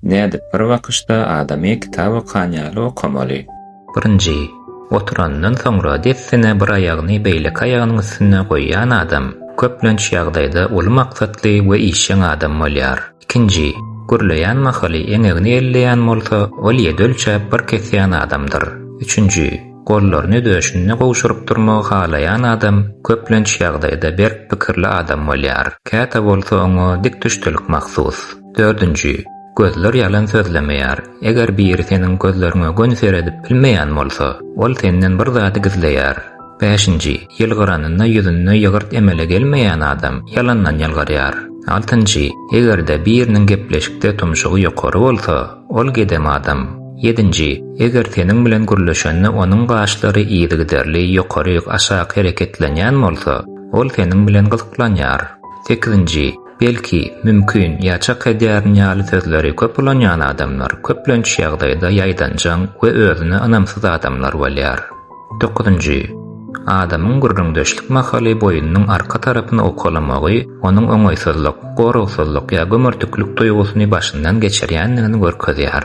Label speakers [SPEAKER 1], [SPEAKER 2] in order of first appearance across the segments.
[SPEAKER 1] Nädip bir bakyşda adamy kitap okan ýaly okamaly?
[SPEAKER 2] Birinji, oturanyndan soňra dessine bir aýagyny beýleki aýagynyň üstünde goýýan adam, köplenç ýagdaýda uly maksatly we işjeň adam bolýar. Ikinji, gürleýän mahaly eňegini elleýän bolsa, ol ýedi ölçäp bir kesýän adamdyr. Üçünji, gollaryny döşünde gowşuryp durmagy halaýan adam, köplenç ýagdaýda berk pikirli adam bolýar. Käte bolsa oňa dikdüşdülik mahsus. Dördünji, gözler ýalan sözlemeýär. Eger biri seniň gözleriňe göni seredip bilmeýän bolsa, ol senden bir zady gizleýär. Bäşinji, ýylgyranynda ýüzünde ýygyrt emele gelmeýän adam ýalandan ýylgyrýar. Altynjy, eger-de biriniň gepleşikde tumşugy ýokary bolsa, ol gedem adam. Ýedinji, eger seniň bilen gürleşende onuň gaşlary yzygiderli ýokaryk-aşak hereketlenýän bolsa, ol seniň bilen gyzyklanýar. Sekizinji, Belki, mümkin ýa çak edýärin ýaly sözleri köp ulanýan adamlar köplenç ýagdaýda ýaýdanjaň we özüne ynamsyz adamlar bolýar. Dokuzynjy. Adamyň gürrüňdeşlik mahaly boýnunyň arka tarapyny owkalamagy onuň oňaýsyzlyk, goragsyzlyk ýa gümürtiklik duýgusyny başyndan geçirýändigini görkezýär.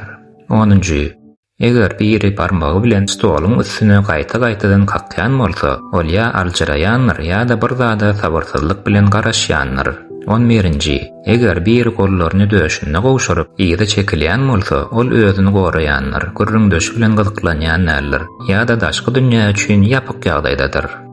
[SPEAKER 2] Onunjy. Eger biri barmagy bilen stoluň üstüne gaýta-gaýtadan kakýan bolsa, ol ýa aljyraýandyr ýa-da bir zada sabyrsyzlyk bilen garaşýandyr. On birinji. Eger biri gollaryny döşünde gowşuryp, yza çekilýän bolsa, ol özüni goraýandyr, gürrüňdeşi bilen gyzyklanýan däldir ýa-da daşky dünýä üçin ýapyk ýagdaýdadyr.